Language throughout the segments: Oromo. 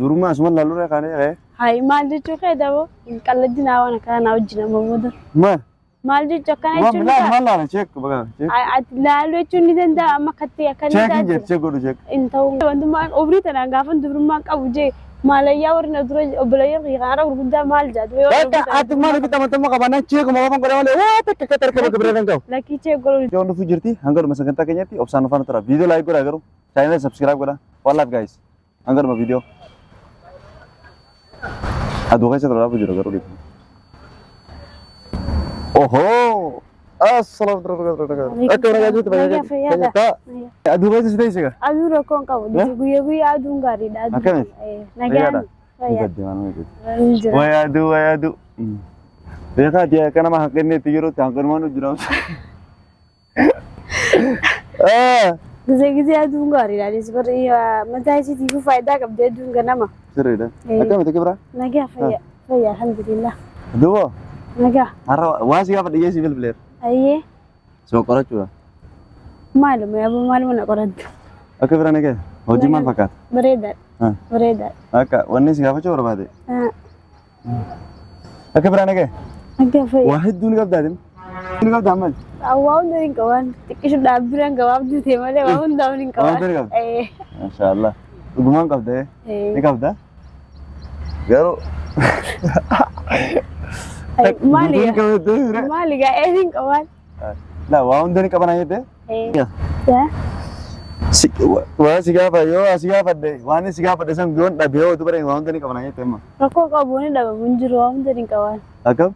Durummaa asuma laalurra kaanee ka'ee. Hayi maal jechuu kee daboo hin qalladinaa waan akkana naa wajjin amma booda. Maal? Maal jechuu akkana Waan jechuun ni laal ta'a. maal laala cheek baga cheek. Ati laaluu jechuun ni danda'a amma akkatti akka inni Cheekiin ta'a jedhe cheek godhu cheek. hin ta'u. Wantummaan umrii tanaan gaafa dubrummaan qabu jee maalayyaa warri na dura obboleeyyan kiyya kanarra gurguddaa maal jaatu yoo Bakka ati maal ofitti amantummaa qabaannaan cheekuma qofaan godhe malee waa takka akka tarkaba gibira kan qabu. Lakkii cheek godhu. Yoon dhufuu jirti hanga dhuma sagantaa keenyatti obsaan nu faana tura. Viidiyoo laayik godhaa garuu chaanala subscribe godhaa. One love guys. Hanga dhuma viidiyoo. Aduu keessa tolaa jira garuu dhiifama. Ohoo! Assalaamu alaikum. Akka nagaa jirtu Nagaa fayyaadha. fayyaa. Aduu keessa si teessee gaa? Aduu rakkoo hin qabu. Guyyaa guyyaa aduun gaariidha. Aduun. Akkamitti? Nagaan Fayyaadha. fayyaa. Gaddi waan hojjetu. Hin jira. Wayi aduu wayi aduu. Beekaa ati akka nama hanqinni itti jirutti hanqinumaan jira. Gizee gizee aduun gaariidha. Anis bari mataa isiitiifuu faayidaa qabdi aduun ganama. Sirriidha. Akkamitti kibra? Nagaa fayyaa. Fayyaa alhamdulillah. Duuba Nagaa. har'a waa si gaafa dhiyyeessii bilbileera. Ayyee. Soo qorachuudha. Maaluma yaaboo maaluma na qorattu. Akka bira nagee hojii maal fakkaata? Bareedaadha. Bareedaadha. Akka wanni si gaafachuu barbaade. Akka bira nagee Nagaa fayyaa. waa hedduu ni qabdaa deemu. Ni qabdaa maal? Waa hunda hin qaban. Xiqqishu dhaabbiraan gabaabduu ta'e malee waa hundaa hin Waa hunda ni qaban. qabda? Maashaallah. Dhugumaan qabda ni qabda? Garuu. Maali Guutuun qabdee jira. maali gaa ee hin qaban. Laa waa hunda ni qabana jettee? Waa si gaafa yoo si gaafadhe waan si gaafadhe san yoon dhabe yoo dubara waa hunda ni qabana jettee amma. Rakkoo qabu ni dhabamu hin jiru waa hunda hin qaban. Akkam?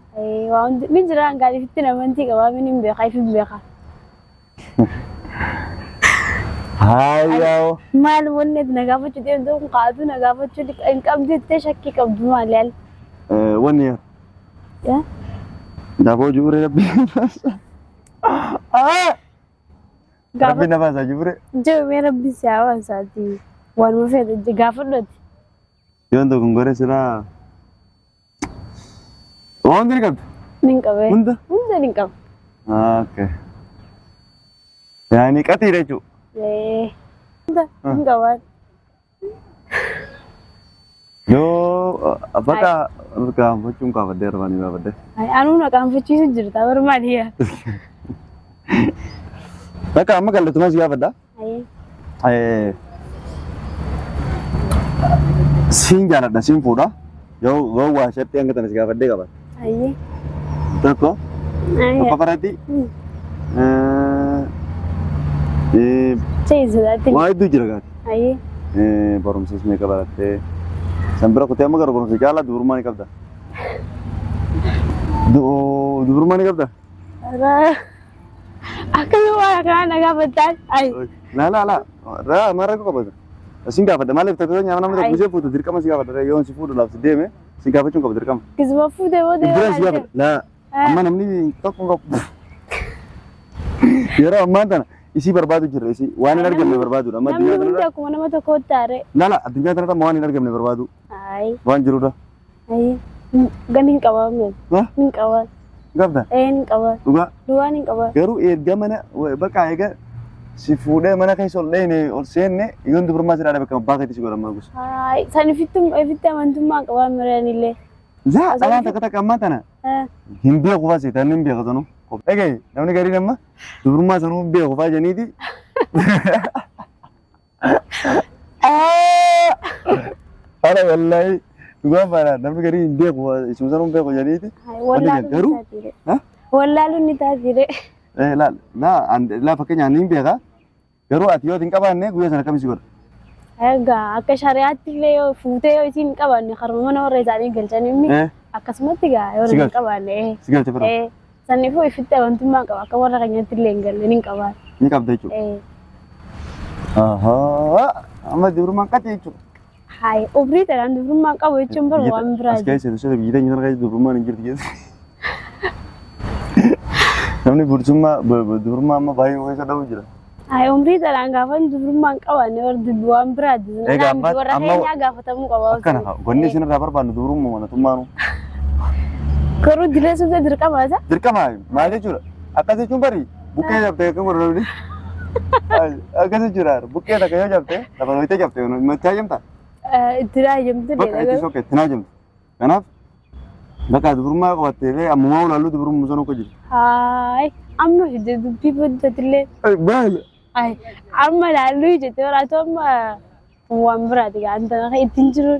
Waa hundi ni jira hangaan ifitti amantii qabaa min hin beeka ifin beeka. Haayyaa. Maal wanni ati na gaafachuu deemtu kun kaatu na gaafachuu hin qabdu jettee shakkii qabdu maali yaal? Wanni yaa. Daaboo juburee rabbi. Rabbi na baasa juburee. Jiru mee rabbi si hawaasaati waanuma feete gaafadhu ati. Yoon tokko goree silaa. Waa hundi ni qabda? Nin qabee. Hunda? Hunda nin qaba. Okay. Yaani qaxiidha jechuudha. Hunda hin qaban. Yoo bakka qaanfachuun qaafadhee arfanii qaafadhee. Anuu na qaanfachiisu jirta bar maali yaa? Bakka amma kallattumaa si gaafadha. Siin jaaladha siin fuudha. Yoo yoo waa shaxxee hanga tana si gaafadhee qaba. Tokko tokko faratti. Waa hedduu jira gaati. Barumsas meeqa barattee? San bira kutee amma garuu barumsa caalaa dubrummaa ni qabda. Dubrummaa ni qabda? Akkami waan akkanaa na gaafattaan? Laa laa laa. Raa maal rakkoo qabata? Sin gaafadha maaliif taatee nyaama namni tokko ishee fuutu dirqama si gaafadha yoon si fuudhu laaf si deeme si gaafachuun qaba dirqama. Kisuma fuutee booda Bira si gaafadha. Laa amma namni tokko hin qabu. Yeroo ammaan tana isii barbaadu jirra isii waan hin argamne barbaadudha. Amma Namni addunyaa hundi tanarra akkuma nama tokkootti taare. laa laa addunyaa tanarra amma waan hin argamne barbaadu waan jirudha. Gan hin qaban. Hin qaban. Qabda Hin qaban. dhugaa Duwwaan hin qaban. garuu erga mana bakka eega si fuudhee mana keessa ol dheene ol seenne yoon dubrummaa si dhaadha bakka abbaa keetti si godhan maal gosa. San ifitti amantummaa qaban miraan illee. Laa dhalaan takka takka ammaa tana hin beeku faa seetaan hin beeku sanuu. Dhagaye namni gariin amma dubrummaa sanuu hin beeku faa janiiti. Haala wallaahi dhugaan faana namni gariin hin beeku isuma sanuu hin beeku janiiti. Wallaaluun ni taatire. Wallaaluun ni taatire. Laa laa laa fakkeenyaaf ni beeka garuu ati yoo hin qabaanne guyyaa sana akkamitti si godha? Egaa akka shari'aatti illee yoo fuutee yoo isiin hin qabaanne karuma mana warra isaanii galchan inni akkasumatti gaa yoo Si hin galcha. qabaanne. Si galcha fira. Saniifuu ifitti amantummaa qaba akka warra keenyatti illee hin galle hin qabaanne. Ni qabda jechuudha. Ahaa amma dubrummaan qaxi jechuudha. Hayi umrii tanaan dubrummaan qabu jechuun bar waan biraa As keessa ishee biyya teenya sana keessa dubrummaan hin jirti keessa. Namni dursummaa dubrummaa amma baay'ee keessa dhabu jira. Hayi umrii tanaan gaafa dubrummaan qabaanne warri dubbi waan biraa Egaa amma- warra amma- keenyaa gaafatamuu qaba. Akkana wanni isin irraa barbaannu dubrummaa manatummaanu. Garuu direessuun dirqama isa. Dirqama maal jechuudha? Akkas jechuun bari buqqee jabtee kan godhu namni. Akkas jechuudha buqqee takka yoo jabte lafa dhoyitee jabte machaa jemta. Itti haajamtu Bakka itti sokke itti haajamtu. Kanaaf bakka dubrummaa qabattee fi ammumaa ulaallu dubrummaa sana akka jiru. Haay amma fidde dubbii booddaatillee. Baal. Ay amma laallu jettee waraatu amma waan biraati gaa ittiin jiru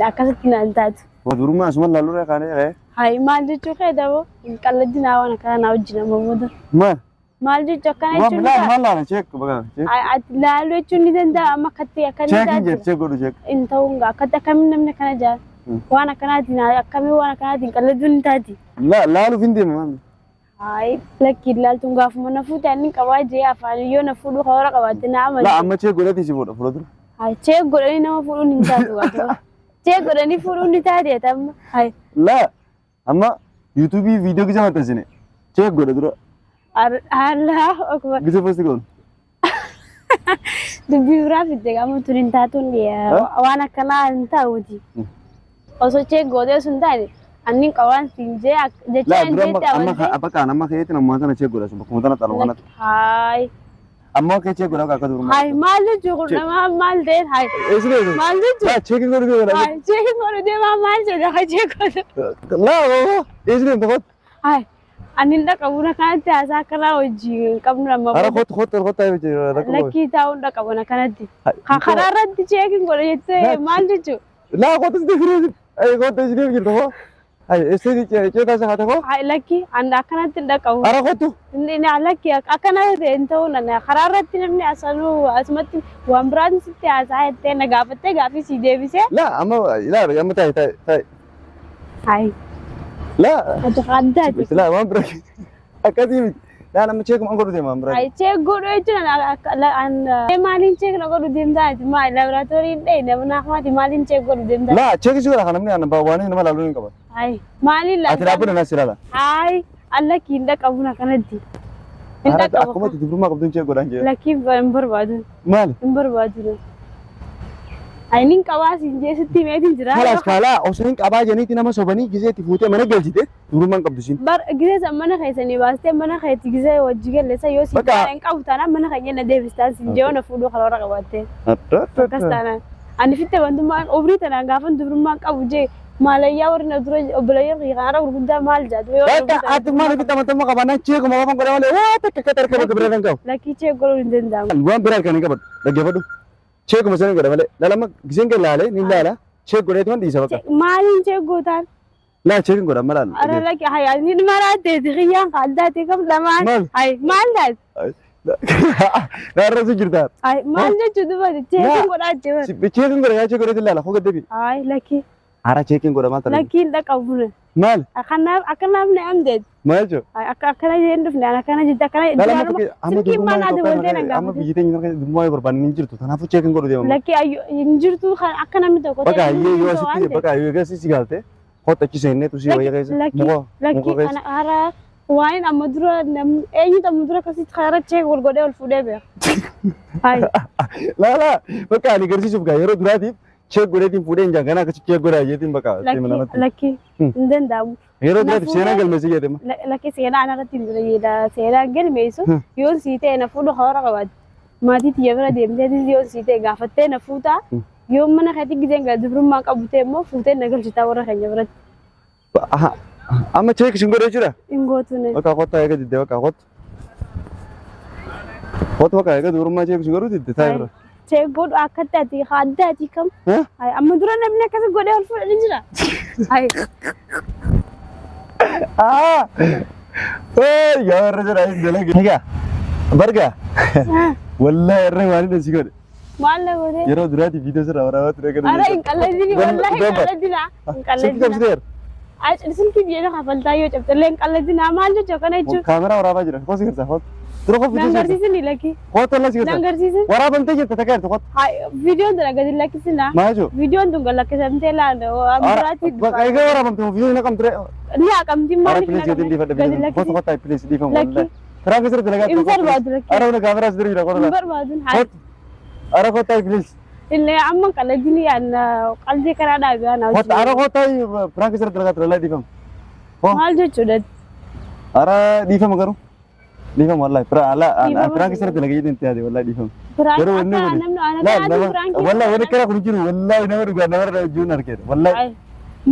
akkasitti naan taatu. Dubrummaa asuma laallu irraa kaanee. Haay maal jechuu kee daboo qalladdi naa waan akkana naa wajjin amma booda. Maal? Maal jechuu akkana jechuun Maal maal laala cheek bakka cheek. Ati laallu jechuun ni danda'a amma akkatti akkana Cheek hin jedhu cheek godhu cheek. Hin ta'uun gaa akkatti akkamiin namni akkana jaa waan akkanaatiin akkamii waan akkanaatiin qalladduun ni taati. Laaluuf hin deemu maami. Haay lakki laaltuun gaafuma na fuute ani qabaa jee afaan yoo na fuudhu karoora qabaatte na amante. Laa amma cheek godhati si fuudha fuula dura. Haay cheek godhanii nama fuudhuun hin taatu gaafuma. Cheek godhanii fuudhuun ni taati amma. Haay. Laa amma yuutuubii viidiyoo gisa maxxansine cheek godha dura. Allahu akbar. Gisa posti goon. Dubbii biraa fidde gaafa tun hin taatuun waan akkanaa hin ta'uuti. Osoo cheek gootee sun taate anni qabaan siin jee jecha hin jeetti amante. Amma bakka amma keetti namuma sana cheek godha sun bakkuma tana xaloo kanatti. Haay. Amma kee cheek godha akka dubrummaa. Haay maal jechuu kun nama maal ta'een haay. Eessi Maal jechuu? Laa cheek godhu deema. Haay cheek godhu deemaa maal jedha ka cheek godhu. Laa eessi deemta kot. Haay ani hin dhaqabu na kanatti haasaa akkanaa hojii hin qabnu amma. Ara kot kot kot taa'ee jira. Lakkii taa'uun dhaqabu na kanatti. Karaa irratti cheekiin godha jettee maal jechuu? Laa kot si deemta. Ay kot si deemta jirta koo. Ay eessi cheekaa isa haata koo. Haay lakkii ani akkanatti hin dhaqabu. Ara kottu. Inni lakkii akkana ta'e hin ta'uun karaa irratti namni asanuu asumatti waan biraan sitti haasaa jettee na gaafattee gaafii si deebisee. Laa amma laa amma taa'e taa'e taa'e. Haay. Laa. Ati addaati. Laa waan bira akkasii miti. Laa nama cheekuma an godhu deema waan bira. Haay cheek godhu jechuun maaliin cheek na godhu deemtaa ati maal laaboraatoorii hin dhayne nama maaliin cheek godhu deemtaa. Laa cheek si godha kan namni aannan waan nama laaluu hin qaban. Haay maaliin laalta. Ati dhaabbata nas ilaala. Haay lakkii hin dhaqabu na kanatti. Hin dhaqabu. Akkuma ati dubrummaa qabduun cheek godhaan jee. Lakkii hin barbaadu. Maali? Hin barbaadu. Ay nin qabaa siin jee sitti himeetiin jira. Kalaas kaalaa osoo hin qabaa jeniiti nama sobanii gisee itti fuutee mana galchite dubrummaan qabdu siin. Bar gisee san mana keessanii baastee mana keetti gisee wajji galleessa yoo siin hin qabu taanaan mana keenya na deebistaan siin jee na fuudhuu karoora qabaattee. Akkas taanaan. Ani fitte wantummaan obrii tanaan gaafan dubrummaan qabu jee maalayyaa warri na dura obboleeyyan kiyya gurguddaa maal jaatu. Bakka ati maal fitte amantammaa qabaannaan cheekuma waan godhaa malee waa takka akka harka bakka biraa kan qabu. Lakkii cheek godhuu hin danda'amu. Waan biraa kan hin qabadhu dhaggeeffadhu. Cheekuma sana godha malee lama giseen kan laalee ni laala cheek godheetu dhiisa bakka. Maaliin cheek gootaan? Laa cheekin godha malaan. Ara lakki hayi ani maraatteeti kiyyaan addaati kam lamaan. Hayi maal taate? Naarra si jirta. Hayi maal jechuu dubbate cheekin godhaa jee. Cheekin godha yaa cheek godheetu laala hoga debi. Hayi lakki. Ara cheekin godha maal taate? Lakki hin dhaqabu. Maal? Akkanaaf na amdeet. Maal jechuu? Akkana jeen dhufne akkana jette akkana silkiin maal naa dabaltee na gaafate. Amma biyyi teenya dubrummaa yoo barbaanne hin jirtu kanaafuu cheekin godhu deema. Lakki hin jirtu akka namni tokko Bakka hayyee yoo asitti bakka hayyee egaa si galte kottu achi seennee tusii wayya keessa muka muka keessa. Hara waan amma dura eenyutu amma dura akkasitti karaa cheek wal godhee ol fuudhee beeka. Laa laa bakka ani agarsiisuuf gaa yeroo duraatiif cheek godheetiin fuudhee hin jaan kana akkasi cheek godhaa jeetiin bakka Lakki hin danda'amu. Yeroo duraatiif seenaa galmeessi jedhama. Lakki seenaa anarratti hin jira seenaa galmeessu yoon sii ta'e na fuudhu karoora qabaate. Maatii tiyya bira deemtee yoon sii ta'e gaafattee na fuutaa yoo mana keetti giseen gara dubrummaa qabu ta'e immoo fuutee na galchitaa warra keenya biratti. Amma cheek isin godhee jira? Hin gootu ne. Bakka kottaa eega diddee bakka kottu. Kottu bakka eega dubrummaa cheek isin godhuu didde taa'e bira. Cheek godhu akkatti ati addaati kam. Amma dura namni akkasi godhee ol fuudhanii jira. Yaa warra jira hin dalage. Egaa barga. Wallahi irra waan inni si godhe. Maal na godhe? Yeroo duraati viidiyoo sirraa waraabaa ture kana. Ara hin qalladini wallahi hin qalladina. Hin qalladina. Silkii qabsiiteera. Silkii biyya kafaltaa yoo cabxillee hin qalladina maal jechuu kana jechuun. Kaameraa waraabaa jira. Koo si garsiisa. Dura koo Nan garsiisini lakki. Kootu alla si garsiisa. Nan garsiisin. Waraabamtee jirta takka jirtu kootu. Viidiyoon tana gadi lakkisina. Maal jechuun? Viidiyoon tun gad lakkisamtee laala. Ambiraatti. Bakka egaa waraabamte viidiyoon hin haqamtu. Ni haqamti maaliif hin haqamne? Gadi lakkisi. Kootu kootu please dhiifamu. Lakki. Tiraafik sirriitti dalagaa. Hin barbaadu lakki. Ara hunda kaameraa sirrii jira kootu. Hin barbaadu. Kootu. Ara kootu please. Illee amma qalladini qalbii karaa dhaabee ana Kootu ara kootu tiraafik sirriitti dalagaa ture dhiifamu. Maal jechuudha? Ara dhiifama garuu. Dhiifama wallahi. Piraanki sirriitti dalagaa jedhee itti yaade wallahi dhiifama. Prank Garuu wanni akka kun namni ana laa kanaatiin nama prank wallahi wanni akkana kun jiru, wallahi nama dhugaa namarra jiruun argeera wallahi.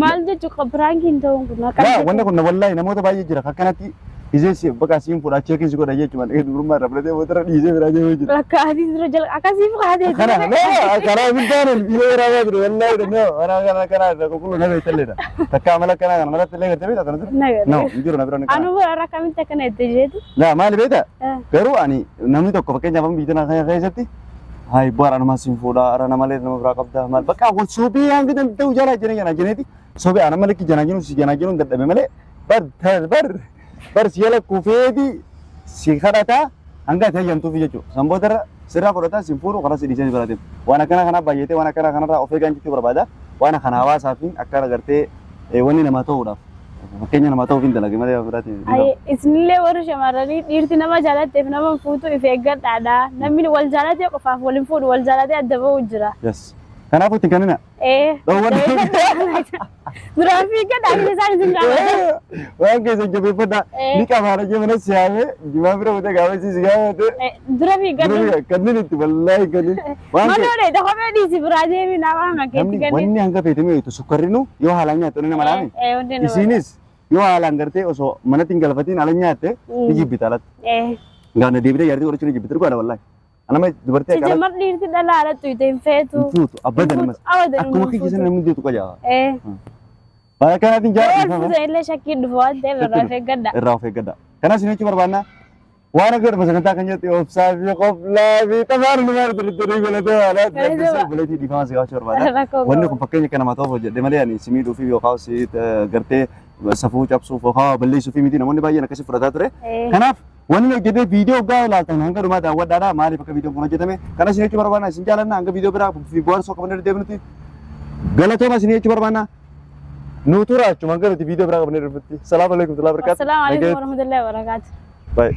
Maal jechuu qaba prank hin ta'uun kun akka Laa, wanni kun wallahi namoota baay'ee jira akkanatti isee si bakka siin fuudhaa cheekiin si godha jechuudha. Dubrummaa irraa fudhatee motora dhiisee biraa deemee jira. Lakka adii dura jala akkasii kaatee. Kana no, karaa hin taane biyya biraa baa jiru wallahi. No, kana kana kana qulqulluu nama ittalleedha. Takka amala kana kana malatti illee gartee beektaa kana dura. No, hin jiru na bira ni kana. Anu bira akkamitti akkana itti jeetu. Laa, maali beektaa? Garuu ani namni tokko, fakkeenyaaf amma biyya tana keessatti, hayi bu'aara nama siin fuudhaa ara malee nama biraa qabdaa maal bakka wal sobee hanga danda'u jala jene jana jeneeti sobee ana malee janaa jiru si janaa jiru dadhabe malee bar bar bar si jala kufeeti si kadhataa hanga ati hayyamtuuf jechuudha. Sanbootarra sirraa fudhataa siin fuudhu karaa si dhiisee bira deemu. Waan akkana kanaa baay'atee waan akkana kanarraa of eegan jechuu barbaada. Waan kana hawaasaa fi akka agartee wanni namaa ta'uudhaaf, fakkeenya namaa ta'uuf hin dalage malee biraatiin. Ayi, isinillee warri shamarranii dhiirti nama jaalatteef nama hin fuutu, if eeggadhaadha. Namni wal jaalatee qofaaf wal hin fuudhu, wal jaalatee adda ba'uu jira. Yes. Kanaafuu itti kennina. Ee. Dhoowwan. Duraan fiiggadhaa isaan isin gaafatan. Waan keessa jabeeffadhaa. Ni qabaara jee mana siyaamee jimaa bira butee gaafa si gaafate. Dura fiiggadhu. Kanneen itti wallaahi kanneen. Waan Manoo dheedha kophee dhiisi biraa deemi nama hanga keetti namni kanneen. Wanni hanga feetame beektu sukkarrinu yoo haalaan nyaatte nama laame. Ee, wanti nama. Isinis yoo haalaan gartee osoo manatti hin galfatiin ala nyaatte ni jibbita alatti. Gaana deebitee jaartii godhachuu ni jibbita dhugaadha wallaahi. Anama dubartii akka Sijamar dhiirti dhalaa alatti uyte hin feetu. Hin fuutu abbadan namas. Abadan. Akkuma kiyya sana namni deetu qajaa. Waan akkanaatiin Yoo wal jaalladha. fuutan illee shakkiin dhufa waan ta'eef irraa of eeggadha. Irraa of eeggadha. Kanas isin jechuu barbaanna. Waan akka dhuma sagantaa kan jettu obsaa fi qoplaa fi taphaan numaa turturii galatee waan Galatee. Obboleettii, dhiifama si gaafachuu barbaada. Rakkoo Wanni qabu. kun fakkeenya akka namaa ta'uuf hojjedhe malee ani si miidhuu fi yookaan si gartee safuu cabsuuf yookaan balleessuu fi miti. Namoonni baay'een akkasii fudhataa ture. Kanaaf wanni nuyi hojjetee viidiyoo gaa ilaaltan hanga dhumaa daawwadhaadha. Maaliif akka viidiyoon kun hojjetame kanas isin jechuu barbaanna. Isin jaalanna. Hanga viidiyoo biraa fi bu'aarsoo qabannee deebinutti galatooma isin jechuu barbaanna. Nu tura achuma hanga nuti viidiyoo biraa qabannee dhufutti. Salaamu alaikum warahmatullahi wabarakatuh. Assalaamu alaikum warahmatullahi wabarakatuh. Bye.